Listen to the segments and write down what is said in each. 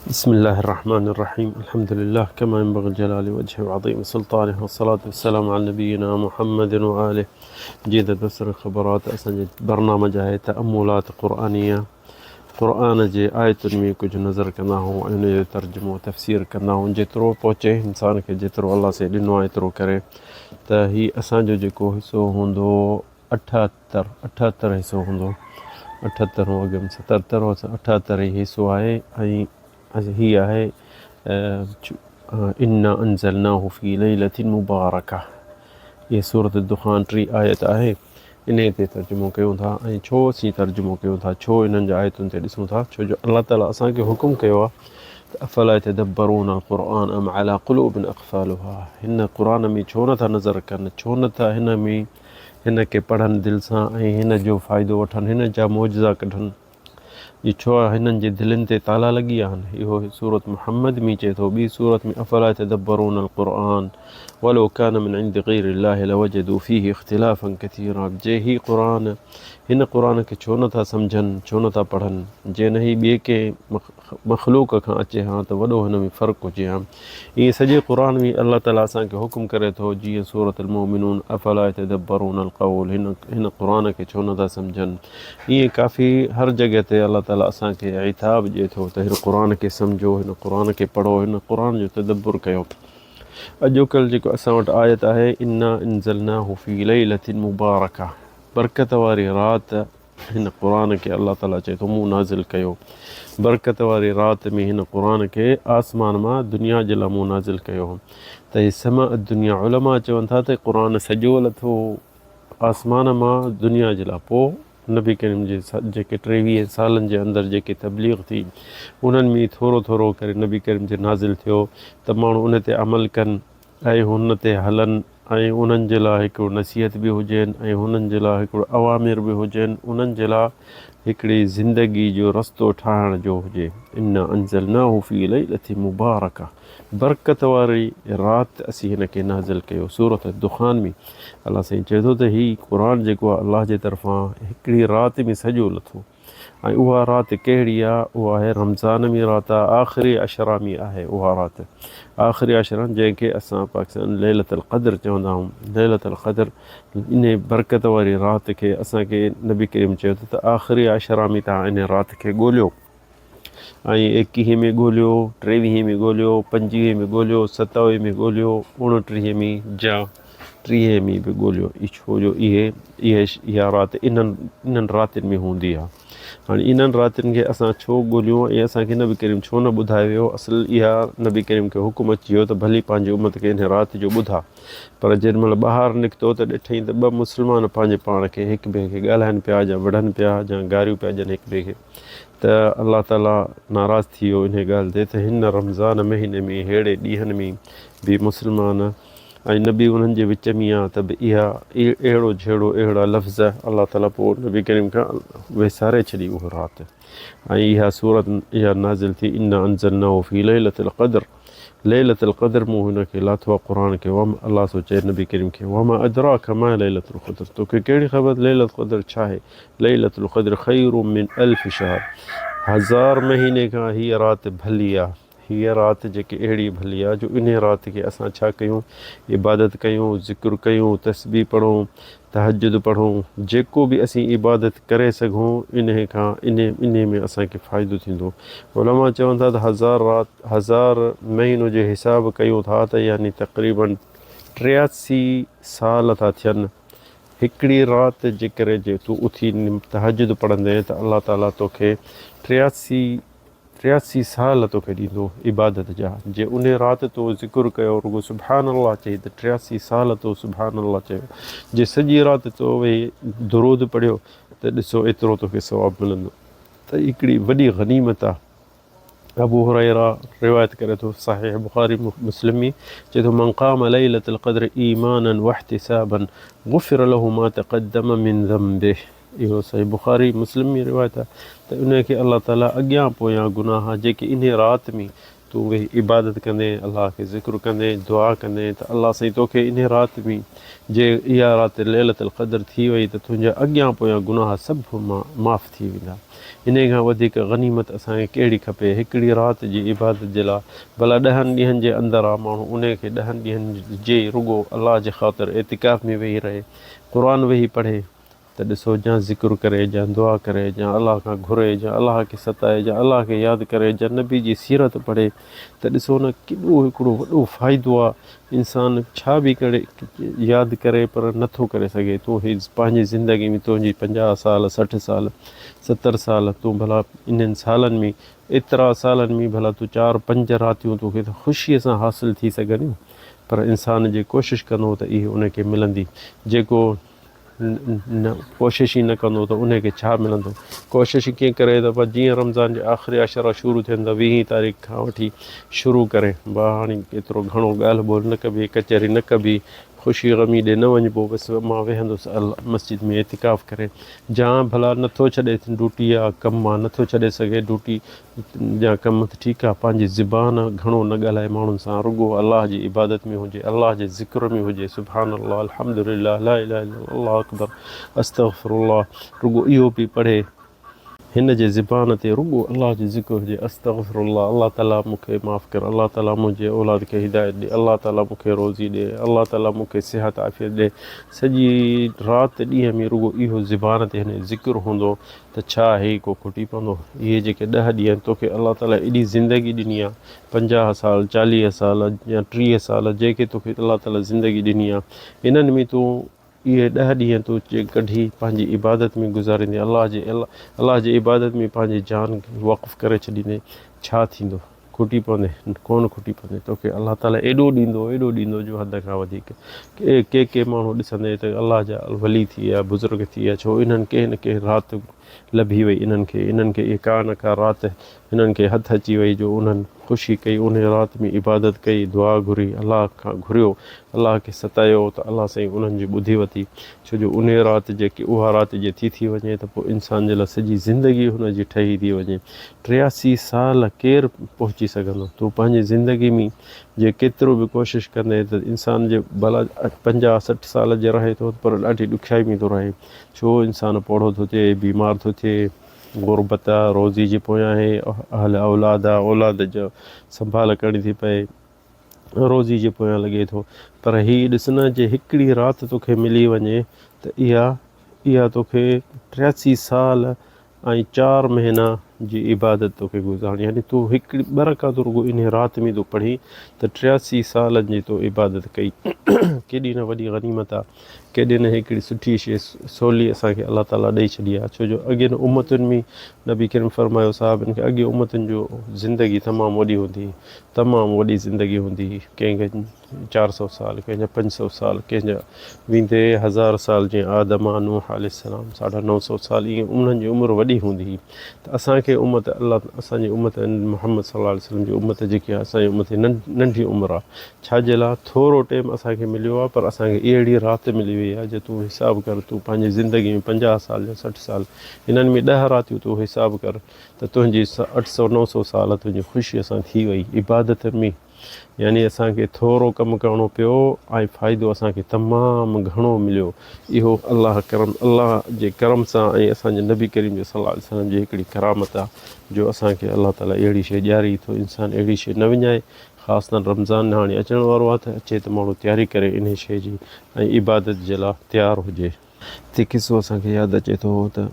بسم الله الرحمن الرحيم الحمد لله كما ينبغي لجلال وجهه وعظيم سلطانه والصلاة والسلام على نبينا محمد وآله. جيئن ته تبصري خبرات اسان جي برنامج آهي تأملات قرآنية قرآن جي آيتن ۾ ڪجهه نظر ڪندا آهيون ۽ ان جو ترجمو تفسير ڪندا آهيون جيترو پهچي انسان کي جيترو الله سائين ڏنو آهي ايترو ڪري ته هي اسان جو جيڪو حصو هوندو 78 78 حصو هوندو 78 هو اڳ ۾ 77 هو 78 هي حصو آهي ۽ هي آهي انا انزلناه في ليلة مبارڪة هي سورة الدخان ٽي آيت آهي انهي تي ترجمو ڪيون ٿا ۽ ڇو اسين ترجمو ڪيون ٿا ڇو انهن جي آيتن تي ڏسون ٿا ڇو جو الله تعالي اسان کي حڪم ڪيو آهي ته افلا يتدبرون القرآن ام على قلوب اقفالها هن قرآن ۾ ڇو نٿا نظر ڪن ڇو نٿا هن ۾ هن کي پڙهن دل سان ۽ هن جو فائدو وٺن، هن جا معجزا ڪڍن. جي ڇو هنن جي دلين تي تالا لڳي ويا آهن؟ اهو سورة محمد ۾ چئي ٿو. ٻي سورة ۾ افلا يتدبرون القرآن ولو ڪان من عند غير الله لوجدوا فيه اختلافا ڪثيرا جي هي قرآن هن قرآن کي ڇو نٿا سمجهن، ڇو نٿا پڙهن؟ جي نه هي ٻئي ڪنهن مخلوق کان اچي ها ته وڏو هن ۾ فرق هجي ها. ائين سڄي قرآن ۾ الله تعالي اسان کي حڪم ڪري ٿو جيئن سورة المؤمنون افلا يتدبرون القول هن هن قرآن کي ڇو نٿا سمجهن. ائين ڪافي هر جڳهه تي الله تعالي اسان کي عتاب ڏئي ٿو ته هن قرآن کي سمجهو هن قرآن کي پڙهو هن قرآن جو تدبر ڪيو. اڄوڪل جيڪو اسان وٽ آيت آهي انا انزلناه في ليلة مبارڪة برڪت واري رات هن قرآن کي الله تعاليٰ چئي ٿو مون نازل ڪيو برڪت واري رات ۾ هن قرآن کي آسمان مان دنيا جي لاء مون نازل ڪيو ته هي سماء الدنيا علماء چون ٿا ته قرآن سڄو لٿو آسمان مان دنيا جي لاء پوء نبي ڪريم جي جيڪي 23 سالن جي اندر جيڪي تبليغ ٿي انهن ۾ ٿورو ٿورو ڪري نبي ڪريم جي نازل ٿيو ته ماڻهو ان تي عمل ڪن ۽ هن تي هلن ۽ انهن جي لاء هڪڙو نصيحت به هجين ۽ هنن جي لاء هڪڙو اوامر به هجين انهن جي لاء هڪڙي زندگي جو رستو ٺاهڻ جو هجي. انا انزلناه في ليلة مبارڪة برڪت واري رات اسين هن کي نازل ڪيو. سورة الدخان ۾ الله سائين چئي ٿو ته هي قرآن جيڪو آهي الله جي طرفان هڪڙي رات ۾ سڄو لٿو. ۽ اها رات ڪهڙي آ؟ اها آهي رمضان ۾ رات آ، آخري عشرا ۾ آهي اها رات. آخري عشرا جنهن کي اسان پاڪستان ليلة القدر چوندا آهيون. ليلة القدر انهي برڪت واري رات کي اسان کي نبي ڪريم چيو ته آخري عشرا ۾ توهان انهي رات کي ڳوليو ۽ ايڪيهين ۾ ڳوليو، ٽيويهين ۾ ڳوليو، پنجويهين ۾ ڳوليو، ستاويهين ۾ ڳوليو، اڻٽيهين ۾ جا ٽيهين ۾ به ڳوليو ڇو جو اهي اهي اها رات انهن انهن راتين ۾ هوندي آهي هاڻي انهن راتين کي اسان ڇو ڳوليون ۽ اسان کي نبي ڪريم ڇو نه ٻڌايو ويو اصل اها نبي ڪريم کي حڪم اچي ويو ته ڀلي پنهنجي امت کي انهي رات جو ٻڌا پر جيڏي مهل ٻاهر نڪتو ته ڏٺئين ته ٻه مسلمان پنهنجي پاڻ کي هڪ ٻئي کي ڳالهائن پيا يا وڙهن پيا يا گاريون پيا ڏين هڪ ٻئي کي ته الله تعالي ناراض ٿي ويو انهي ڳالهه تي ته هن رمضان مهيني ۾ ههڙي ڏينهن ۾ به مسلمان ۽ نبي انهن جي وچ ۾ آ ته به اها اهڙو جهيڙو اهڙا لفظ الله تعالي پوء نبي ڪريم کان وساري ڇڏي اهو رات ۽ اها سورت اها نازل ٿي انا انزلناه في ليلة القدر ليلة القدر مون هن کي لاٿو آ قرآن کي وما الله ٿو چئي نبي ڪريم کي وما ادراک ما ليلة القدر توکي ڪهڙي خبر ليلة القدر ڇا آهي ليلة القدر خير من الف شهر هزار مهيني کان هيء رات ڀلي آ هيء رات جيڪي اهڙي ڀلي آ جو انهيء رات کي اسان ڇا ڪيون؟ عبادت ڪيون، ذڪر ڪيون، تسبيح پڙهون، تهجد پڙهون، جيڪو به اسين عبادت ڪري سگهون انهيء کان انهيء ۾ اسان کي فائدو ٿيندو. علماء چون ٿا ته هزار رات هزار مهينو جي حساب ڪيون ٿا ته يعني تقريباً 83 سال ٿا ٿين هڪڙي رات جيڪڏهن جي تون اٿي تهجد پڙهندين ته الله تعاليٰ توکي 83 83 سال توکي ڏيندو عبادت جا، جي انهي رات تو ذڪر ڪيو رڳو سبحان الله چئي ته 83 سال تو سبحان الله چيو، جي سڄي رات تو ويهي درود پڙهيو ته ڏسو ايترو توکي ثواب ملندو ته هڪڙي وڏي غنيمت آ. ابو هريره روايت ڪري ٿو صحيح بخاري مسلم ۾ چئي ٿو من قام ليلة القدر ايمانا واحتسابا غفر له ما تقدم من ذنبه. اهو صحيح بخاري مسلم ۾ روايت آهي ته انهي کي الله تعالي اڳيان پويان گناهه جيڪي انهي رات ۾ تون ويهي عبادت ڪندين، الله کي ذڪر ڪندين، دعا ڪندين ته الله سائين توکي انهي رات ۾ جي اها رات ليلة القدر ٿي وئي ته تنهنجا اڳيان پويان گناهه سڀ معاف ٿي ويندا. انهي کان وڌيڪ غنيمت اسان کي ڪهڙي کپي؟ هڪڙي رات جي عبادت جي لاء ڀلا ڏهن ڏينهن جي اندر آ ماڻهو انهي کي ڏهن ڏينهن جي رڳو الله جي خاطر اعتڪاف ۾ ويهي رهي، قرآن ويهي پڙهي، ته ڏسو جا ذڪر ڪري، جا دعا ڪري، جا الله کان گهري، جا الله کي ستائي، جا الله کي ياد ڪري، جا نبي جي سيرت پڙهي ته ڏسو نه ڪيڏو هڪڙو وڏو فائدو آ. انسان ڇا به ڪري ياد ڪري پر نه ٿو ڪري سگهي. تون هي پنهنجي زندگي ۾ تنهنجي 50 سال، 60 سال، 70 سال تون ڀلا انهن سالن ۾ ايترا سالن ۾ ڀلا تون چار پنج راتيون توکي ته خوشيء سان حاصل ٿي سگهنديون پر انسان جي ڪوشش ڪندو ته اهي ان کي ملندي جيڪو نه ڪوشش ئي نه ڪندو ته انهي کي ڇا ملندو؟ ڪوشش ڪيئن ڪري ته بس جيئن رمضان جا آخري عشرا شروع ٿين ته ويهين تاريخ کان وٺي شروع ڪري با هاڻي ايترو گهڻو ڳالهه ٻولهه نه ڪبي، ڪچهري نه ڪبي، خوشي غمي ڏي نه وڃبو، بس مان ويهندس مسجد ۾ اعتڪاف ڪري. جان ڀلا نٿو ڇڏي ڊوٽي آ ڪم آ نٿو ڇڏي سگهي ڊوٽي جا ڪم ته ٺيڪ آ پنهنجي زبان گهڻو نه ڳالهائي ماڻهن سان رڳو الله جي عبادت ۾ هجي الله جي ذڪر ۾ هجي سبحان الله الحمدلله لا اله الا الله الله اڪبر استغفر الله رڳو اهو پئي پڙهي هن جي زبان تي رڳو الله جو ذڪر هجي استغفر الله الله تعالي مون کي معاف ڪر الله تعالي منهنجي اولاد کي هدايت ڏي الله تعالي مون کي روزي ڏي الله تعالي مون کي صحت عافيت ڏي سڄي رات ڏينهن ۾ رڳو اهو زبان تي هن جو ذڪر هوندو ته ڇا هي ڪو کٽي پوندو؟ اهي جيڪي ڏهه ڏينهن توکي الله تعاليٰ ايڏي زندگي ڏني آهي، 50 سال، 40 سال يا 30 سال جيڪي توکي الله تعاليٰ زندگي ڏني آهي، انهن ۾ تون اهي ڏهه ڏينهن تون ڪڍي پنهنجي عبادت ۾ گذاريندين، الله جي الله جي عبادت ۾ پنهنجي جان وقف ڪري ڇڏيندين، ڇا ٿيندو؟ کٽي پوندين؟ ڪونه کٽي پوندين، توکي الله تعاليٰ ايڏو ڏيندو، ايڏو ڏيندو جو حد کان وڌيڪ. ڪي ڪي ماڻهو ڏسندين ته الله جا ولي ٿي ويا، بزرگ ٿي ويا، ڇو انهن ڪنهن نه ڪنهن رات لڀي وئي انهن کي، انهن کي ڪا نه ڪا رات هنن کي هٿ اچي وئي جو انهن خوشي ڪئي، انهي رات ۾ عبادت ڪئي، دعا گهري، الله کان گهريو، الله کي ستايو ته الله سائين انهن جي ٻڌي وتي، ڇو جو انهي رات جيڪي اها رات جي ٿي ٿي وڃي ته پوء انسان جي لاء سڄي زندگي هن جي ٺهي ٿي وڃي. 83 سال ڪير پهچي سگهندو؟ تون پنهنجي زندگي ۾ جي ڪيترو به ڪوشش ڪندين ته انسان جي ڀلا 50 60 سال جي رهي ٿو پر ڏاڍي ڏکيائي ۾ ٿو رهي. ڇو انسان پوڙهو ٿو ٿئي، بيمار ٿو ٿئي، غربت آ، روزي جي پويان آهي، اهل اولاد آ، اولاد جو سنڀال ڪرڻي ٿي پئي، روزي جي پويان لڳي ٿو. پر هي ڏس نه جي هڪڙي رات توکي ملي وڃي ته اها اها توکي 83 سال ۽ چار مهينا جي عبادت توکي گذارڻي يعني تون هڪڙي ٻه رڪعتون رڳو انهي رات ۾ تون پڙهين ته 83 سالن جي تو عبادت ڪئي ڪيڏي نه وڏي غنيمت آ ڪيڏي نه هڪڙي سٺي شي سولي اسان کي الله تعالي ڏئي ڇڏي آ ڇو جو اڳين امتن ۾ نبي ڪريم فرمايو صحابين کي اڳين امتن جو زندگي تمام وڏي هوندي هئي تمام وڏي زندگي هوندي هئي ڪنهن کي چار سئو سال، ڪنهن جا پنج سئو سال، ڪنهن جا ويندي هزار سال جيئن آدم آ نوح عليه السلام ساڍا نو سئو سال ائين انهن جي عمر وڏي هوندي هئي ته اسان کي امت الله اسان جي امت محمد صلي الله عليه وسلم جي امت جيڪي آ اسان جي امت جي ننڍي عمر آ ڇا جي لاء ٿورو ٽيم اسان کي مليو آ پر اسان کي اهڙي رات ملي وئي آ جي تون حساب ڪر تون پنهنجي زندگي ۾ 50 سال يا 60 سال انهن ۾ ڏهه راتيون تون حساب ڪر ته تنهنجي اٺ سئو نو سئو سال تنهنجي خوشي سان ٿي وئي عبادت ۾ يعني اسان کي ٿورو ڪم ڪرڻو پيو ۽ فائدو اسان کي تمام گهڻو مليو. اهو الله ڪرم الله جي ڪرم سان ۽ اسان جي نبي ڪريم جي صلي الله عليه وسلم جي هڪڙي ڪرامت آ جو اسان کي الله تعالي اهڙي شيء ڏياري ٿو انسان اهڙي شيء نه وڃائي خاص طور رمضان هاڻي اچڻ وارو آ ته اچي ته ماڻهو تياري ڪري انهي شيء جي ۽ عبادت جي لاء تيار هجي. تي قصو اسان کي ياد اچي ٿو ته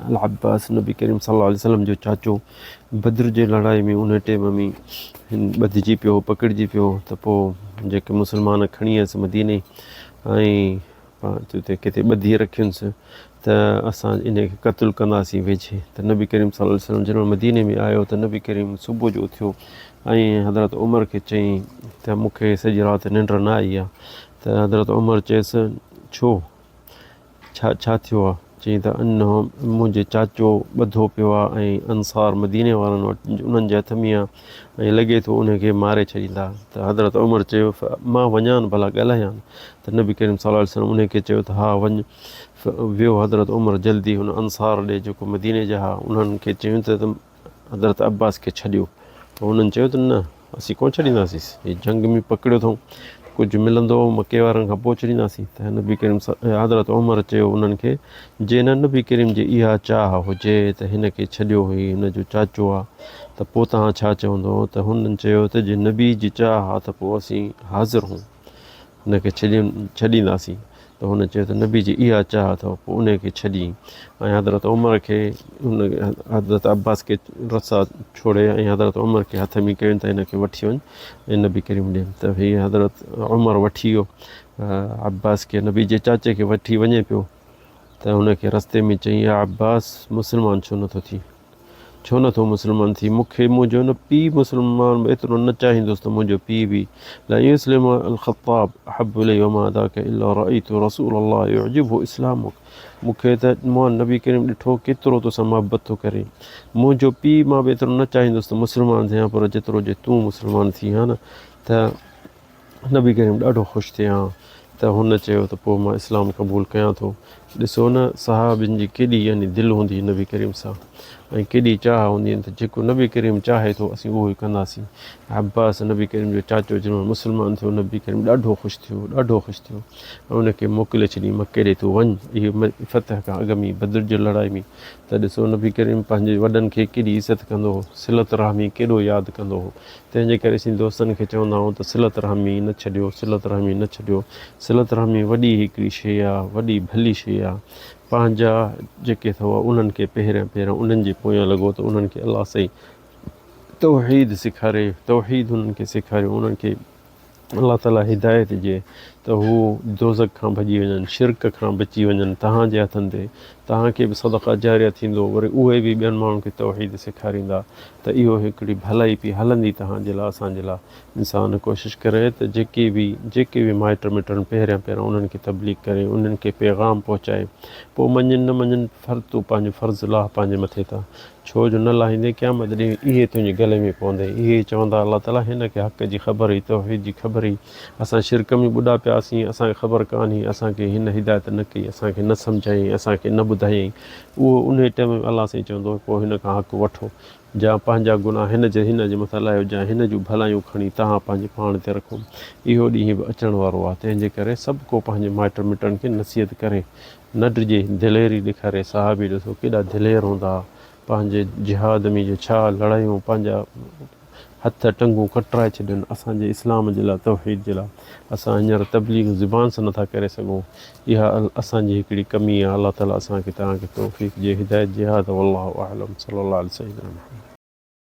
العباس نبي ڪريم صلي الله عليه وسلم جو چاچو بدر جي لڙائي ۾ ان ٽيم ۾ ٻڌجي پيو پڪڙجي پيو ته پوء جيڪي مسلمان کڻي آيس مديني ۽ اتي ڪٿي ٻڌي رکيونس ته اسان ان کي قتل ڪنداسين ويجهي ته نبي ڪريم صلي الله عليه وسلم جڏهن مديني ۾ آيو ته نبي ڪريم صبح جو اٿيو ۽ حضرت عمر کي چيائين ته مون کي سڄي رات ننڊ نه آئي آهي ته حضرت عمر چيس ڇو ڇا ڇا ٿيو آ؟ چيائين ته انه منهنجي چاچو ٻڌو پيو آ ۽ انصار مديني وارن وٽ انهن جي هٿ ۾ آ ۽ لڳي ٿو انهي کي ماري ڇڏيندا ته حضرت عمر چيو مان وڃان ڀلا ڳالهايان ته نبي ڪريم صلي الله عليه وسلم انهي کي چيو ته ها وڃ ويو حضرت عمر جلدي هن انصار ڏي جيڪو مديني جا ها انهن کي چيائين ته حضرت عباس کي ڇڏيو ته انهن چيو ته نه اسين ڪونه ڇڏينداسينس، هي جنگ ۾ پڪڙيو اٿئون، ڪجهه ملندو مڪي وارن کان پوء ڇڏينداسين. ته نبي ڪريم حضرت عمر چيو انهن کي، جي نه نبي ڪريم جي اها چاهه هجي ته هن کي ڇڏيو هي هن جو چاچو آ ته پوء توهان ڇا چوندو؟ ته هنن چيو ته جي نبي جي چاهه آ ته پوء اسين حاضر هون. هن کي ڇڏينداسين ته هن چيو ته نبي جي اها چاهه اٿو پوء انهي کي ڇڏين ۽ حضرت عمر کي هن حضرت عباس کي رسا ڇوڙي ۽ حضرت عمر کي هٿ ۾ ڪيون ته هن کي وٺي وڃ ۽ نبي ڪريم ڏي ته هي حضرت عمر وٺي ويو عباس کي نبي جي چاچي کي وٺي وڃي پيو ته هن کي رستي ۾ چيائين يا عباس مسلمان ڇو نٿو ٿين؟ ڇو نٿو مسلمان ٿين؟ مون کي منهنجو نه پيء مسلمان به ايترو نه چاهيندس ته منهنجو پيء به لئن يسلم الخطاب احب الي وما ذاک الا رايت رسول الله يعجبه اسلامک مون کي ته مان نبي ڪريم ڏٺو ڪيترو توسان محبت ٿو ڪري منهنجو پيء مان به ايترو نه چاهيندس ته مسلمان ٿيان پر جيترو جي تون مسلمان ٿي ها نه ته نبي ڪريم ڏاڍو خوش ٿئي ها ته هن چيو ته پوء مان اسلام قبول ڪيان ٿو. ڏسو نه صحابين جي ڪيڏي يعني دل هوندي هئي نبي ڪريم سان ۽ ڪيڏي چاهه هوندي هين ته جيڪو نبي ڪريم چاهي ٿو اسين اهو ئي ڪنداسين. عباس نبي ڪريم جو چاچو جنهن مهل مسلمان ٿيو نبي ڪريم ڏاڍو خوش ٿيو ڏاڍو خوش ٿيو ۽ ان کي موڪلي ڇڏيائين مڪي ڏي تون وڃ اهو فتح کان اڳ ۾ بدر جي لڙائي ۾ ته ڏسو نبي ڪريم پنهنجي وڏن کي ڪيڏي عزت ڪندو هو صلت رحمي ڪيڏو ياد ڪندو هو. تنهن جي ڪري اسين دوستن کي چوندا آهيون ته صلت رحمي نه ڇڏيو، صلت رحمي نه ڇڏيو. صلت رحمي وڏي هڪڙي شيء آ، وڏي ڀلي شيء آ. پنهنجا جيڪي اٿو انهن کي پهريان پهريان انهن جي پويان لڳو ته انهن کي الله سائين توحيد سيکاري، توحيد انهن کي سيکاريو، انهن کي الله تعالي هدايت ڏئي ته هو دوزخ کان ڀڄي وڃن، شرڪ کان بچي وڃن توهان جي هٿن تي، توهان کي به صدقه جاريه ٿيندو، وري اهي به ٻين ماڻهن کي توحيد سيکاريندا ته اهو هڪڙي ڀلائي پئي هلندي توهان جي لاء اسان جي لاء. انسان ڪوشش ڪري ته جيڪي به جيڪي به مائٽ مٽ آهن پهريان پهريان انهن کي تبليغ ڪري انهن کي پيغام پهچائي پوء مڃين نه مڃين فرض تون پنهنجو فرض لاهه پنهنجي مٿي تان ڇو جو نه لاهيندين قيامت ڏينهن اهي تنهنجي گلي ۾ پوندي. اهي چوندا الله تعاليٰ هن کي حق جي خبر هئي، توحيد جي خبر هئي، اسان شرڪ ۾ ٻڏا پياسين، اسان کي خبر ڪانه هئي، اسان کي هن هدايت نه ڪئي، اسان کي نه سمجهايائين، اسان کي نه ٻڌايائين. اهو انهيء ٽيم ۾ الله سائين چوندو پوء هن کان حق وٺو، جا پنهنجا گناهه هن جي هن جي مٿان لاهيو، جا هن جون ڀلايون کڻي توهان پنهنجي پاڻ تي رکو. اهو ڏينهن به اچڻ وارو آهي، تنهن جي ڪري سڀ ڪو پنهنجي مائٽ مٽن کي نصيحت ڪري. نه ڊڄي، دليري ڏيکاري، صحابي ڏسو ڪيڏا دلير هوندا ها، پنهنجي جهاد ۾ جو ڇا لڙايون پنهنجا هٿ ٽنگون ڪٽرائي ڇڏين اسان جي اسلام جي لاء توحيد جي لاء اسان هينئر تبليغ زبان سان نٿا ڪري سگهون اها اسان جي هڪڙي ڪمي آهي الله تعالي اسان کي توهان کي توفيق ڏي هدايت ڏي هذا والله اعلم صلي الله علي سيدنا محمد.